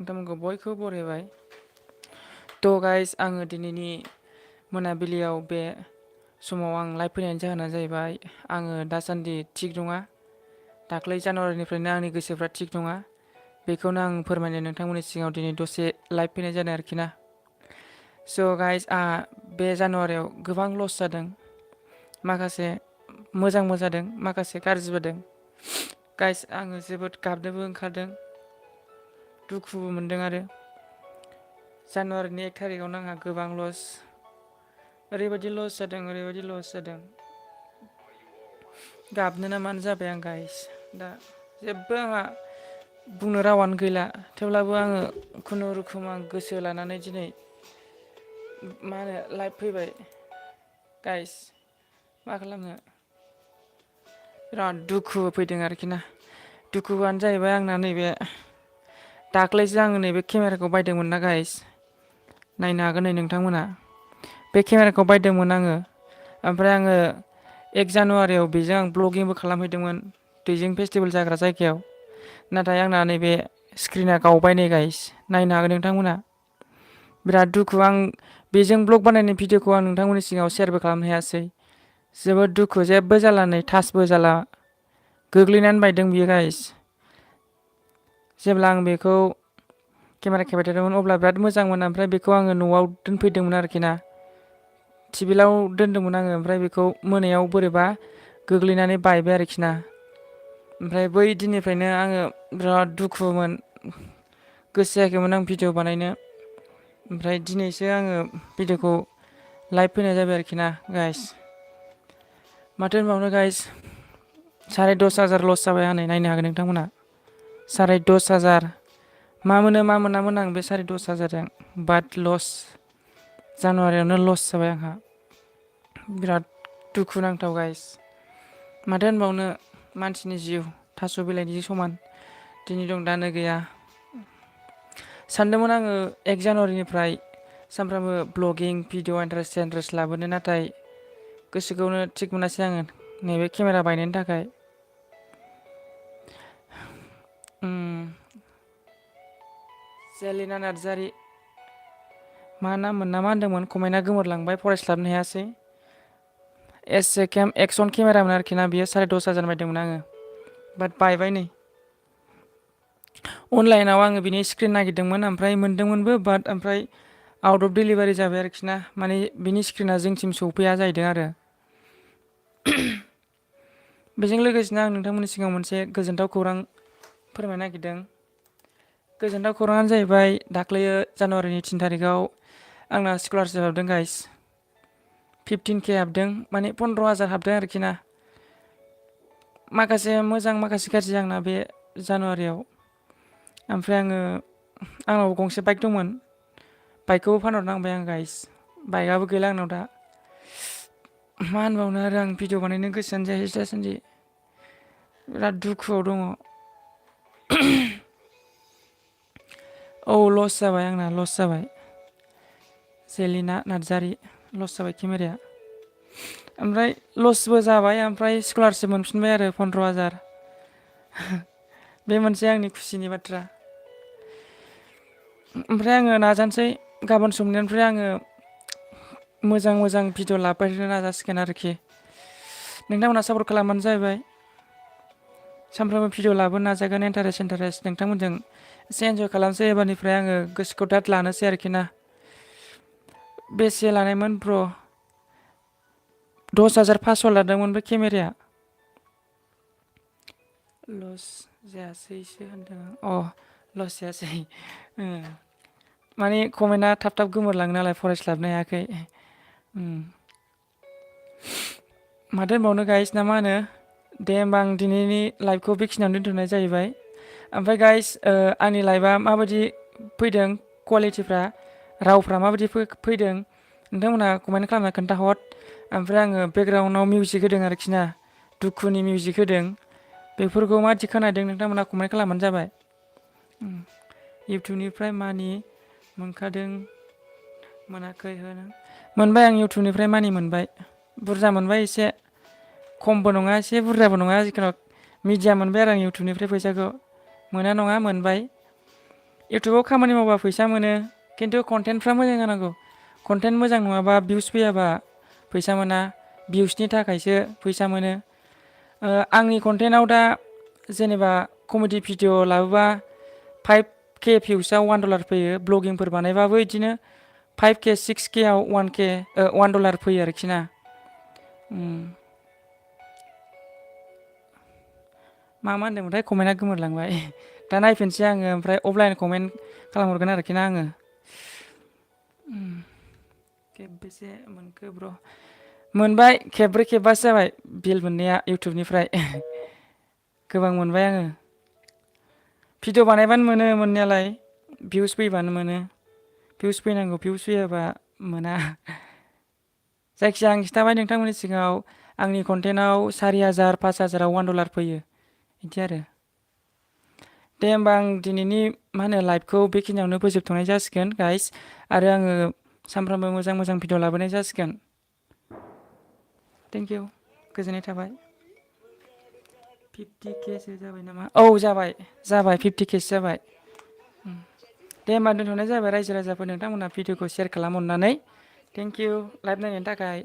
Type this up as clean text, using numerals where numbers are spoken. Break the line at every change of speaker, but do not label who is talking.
नोंथांमोनखौ बयखौबो बरायबाय। थ' गाइस आङो दिनैनि मोनाबिलियाव बे समाव आं लाइभ फैनायनि जाहोना जाहैबाय आङो दासान्दि थिग नङा। दाख्लै जानुवारिनिफ्रायनो आंनि गोसोफ्रा थिग नङा। बेखौनो आं फोरमायनो नोंथांमोननि सिगाङाव दिनै दसे लाइभ फैनाय जादों आरोखि ना। स' गाइस आंहा बे जानुवारियाव गोबां लस जादों। माखासे मोजांबो जादों, माखासे गाज्रिबो जादों। गाइस आङो जोबोद गाबनोबो ओंखारदों, दुखुबो मोनदों आरो। जानुवारिनि 1 थारिखआवनो आंहा गोबां लस। ओरैबायदि लस जादों, ओरैबायदि लस जादों। गाबनो ना मानो जाबाय आं गाइस। दा जेबो आंहा बुंनो रावानो गैला। थेवब्लाबो आङो खुनुरुखुम आं गोसो लानानै दिनै मा होनो लाइभ फैबाय गाइस। मा खालामनो, बिराद दुखु फैदों आरोखि ना। दुखुआनो जाहैबाय आंना नैबे दाख्लैसो आङो नैबे केमेराखौ बायदोंमोन ना गाइस। नायनो हागोन नै नोंथांमोना। बे केमेराखौ बायदोंमोन आङो। ओमफ्राय आङो 1 जानुवारियाव बेजों आं ब्लगिंबो खालामहैदोंमोन दैजिं फेस्टिभेल जाग्रा जायगायाव। नाथाय आंना नैबे स्क्रिना गावबाय नै गाइस। नायनो हागोन नोंथांमोना। बिराद दुखु। आं बेजों ब्लग बानायनाय भिडिअखौ आं नोंथांमोननि सिगाङाव शेयारबो खालामनो हायासै। जोबोद दुखु, जेबो जाला नै टाचबो जाला। गोग्लैनानै बायदों बियो गाइस। जेब्ला आं बेखौ केमेरा खेबाय थादोंमोन अब्ला बिराद मोजांमोन। ओमफ्राय बेखौ आङो न'आव दोनफैदोंमोन आरोखि ना। टेबोलाव दोनदोंमोन आङो। ओमफ्राय बेखौ मोनायाव बोरैबा गोग्लैनानै बायबाय आरोखि ना। ओमफ्राय बै दिननिफ्रायनो आङो बिराद दुखुमोन। गोसो जायाखैमोन आं भिडिअ बानायनो। ओमफ्राय दिनैसो आङो भिडिअखौ लाइभ फैनाय जाबाय आरोखि ना गाइस। माथो होनबावनो गाइस, 10,500 लस जाबाय आंना। नायनो हागोन नोंथांमोना। 10,500। मा मोनो मा मोनामोन आं बे 10,500जों। बाट लस। जानुवारियावनो लस जाबाय आंहा। बिराद दुखुनांथाव गाइस। माथो होनबावनो, मानसिनि जिउ थास' बिलाइनि समान। दिनै दं दानो गैया। सानदोंमोन आङो 1 जानुवारिनिफ्राय सानफ्रामबो ब्लगिं भिडिअ इन्टारेस्ट लाबोनो। नाथाय गोसोखौनो थिग मोनासै आङो नैबे केमेरा बायनायनि थाखाय। जेलिना नार्जारि। मा नाममोन ना मा होनदोंमोन, कमेन्टआ गोमोरलांबाय फरायस्लाबनो हायासै। एक्सन केमेरामोन आरोखि ना बियो। 10,500 बायदोंमोन आङो। बाट बायबाय नै। अनलाइनाव आङो बिनि स्क्रिन नागिरदोंमोन, ओमफ्राय मोनदोंमोनबो। बाट ओमफ्राय आउट अफ डिलिभारि जाबाय आरोखि ना। माने बिनि स्क्रिना जोंसिम सौफैया जाहैदों आरो। बेजों लोगोसेनो आं नोंथांमोननि सिगाङाव मोनसे गोजोनथाव खौरां फोरमायनो नागिरदों। गोजोनथाव खौराङानो जाहैबाय, दाख्लैयो जानुवारिनि 3 थारिखआव आंना स्कलारशिप हाबदों गाइस। 15K हाबदों, माने 15,000 हाबदों आरोखि ना। माखासे मोजां, माखासे गाज्रि आंना बे जानुवारियाव। ओमफ्राय आंनाव गंसे बाइक दंमोन। बाइकखौबो फानहरनांबाय आं गाइस। बाइकआबो गैला आंनाव दा। मा होनबावनो आरो, आं भिडिअ बानायनो गोसोआनो जायासै दासान्दि। बिराद दुखुआव दङ। औ लस जाबाय आंना, लस जाबाय। जेलिना नार्जारि। लस जाबाय केमेराया। ओमफ्राय लसबो जाबाय, ओमफ्राय स्कलारशिप मोनफिनबाय आरो 15,000। बे मोनसे आंनि खुसिनि बाथ्रा। ओमफ्राय आङो नाजानोसै गाबोन समनिफ्राय आङो मोजां मोजां भिडिअ लाबोबाय थानो नाजासिगोन आरोखि। नोंथांमोनहा सापर्ट खालामबानो जाबाय। सानफ्रोमबो भिडिअ लाबोनो नाजागोन। इन्टारेस्ट नोंथांमोनजों एसे इन्जय खालामसै। एबारनिफ्राय आङो गोसोखौ दाद लानोसै आरोखि ना। बेसे लानायमोन ब्र'? 10,500 लादोंमोन बे केमेराया। लस जायासैसो होनदों आं। लस जायासै। माने कमेन्टआ थाब थाब गोमोरलाङो नालाय फरायस्लाबनो हायाखै। माथो होनबावनो गाइस, ना मा होनो। दे होमबा आं दिनैनि लाइभखौ बेखिनियावनो दोनथ'नाय जाहैबाय। ओमफ्राय गाइस, आंनि लाइभआ माबायदि फैदों, कुवालिटिफ्रा, रावफ्रा माबायदि फैदों, नोंथांमोनहा कमेन्ट खालामना खोन्थाहर। ओमफ्राय आङो बेकग्राउन्डआव मिउजिक होदों आरोखि ना। दुखुनि मिउजिक होदों। बेफोरखौ माबायदि खोनादों नोंथांमोनहा कमेन्ट खालामबानो जाबाय। इउटुबनिफ्राय मानि मोनखादों मोनाखै होन। मोनबाय, आं इउटुबनिफ्राय मानि मोनबाय। बुरजा मोनबाय एसे। खमबो नङा, एसे बुरजाबो नङा। जिखुनु मिडिया मोनबाय आरो आं इउटुबनिफ्राय फैसाखौ। मोना नङा, मोनबाय। इउटुबाव खामानि मावबा फैसा मोनो खिन्थु कन्टेन्टफ्रा मोजां जानांगौ कन्टेन्ट मोजां नङाबा भिउस फैयाबा फैसा मोना भिउसनि थाखायसो फैसा मोनो आंनि कन्टेन्टआव दा जेनेबा कमेडि भिडिअ लाबोबा 5K भिउसआव $1 फैयो ब्लगिंफोर बानायबाबो बिदिनो 5K 6K आव $1 फैयो आरोखि ना मा होनदोंमोनथाय कमेन्टआ गोमोरलांबाय दा नायफिनसै आङो ओमफ्राय अफलाइन कमेन्ट खालामहरगोन आरोखि ना आङो खेबबेसे मोनखो ब्र' मोनबाय खेबब्रै खेबबासो जाबाय बिल मोननाया इउटुबनिफ्राय गोबां मोनबाय आङो भिडिअ बानायबानो मोनो मोननायालाय भिउस फैबानो मोनो भिउस फैनांगौ भिउस फैयाबा मोना जायखिजाया आं खिन्थाबाय नोंथांमोननि सिगाङाव आंनि कन्टेन्टआव 4,000 5,000आव $1 फैयो बिदि आरो दे होमबा आं दिनैनि लाइभखौ बेखिनियावनो फोजोबथ'नाय जासिगोन गाइस आरो आङो सानफ्रामबो मोजां मोजां भिडिअ लाबोनाय जासिगोन थेंक इउ गोजोननाय थाबाय 50Kसो जाबाय नामा औ जाबाय 50Kसो जाबाय दे होमबा दोनथ'नाय जाबाय रायजो राजाफोर नोंथांमोनहा भिडिअखौ शेयार खालाम अननानै थेंक इउ लाइभ नायनायनि थाखाय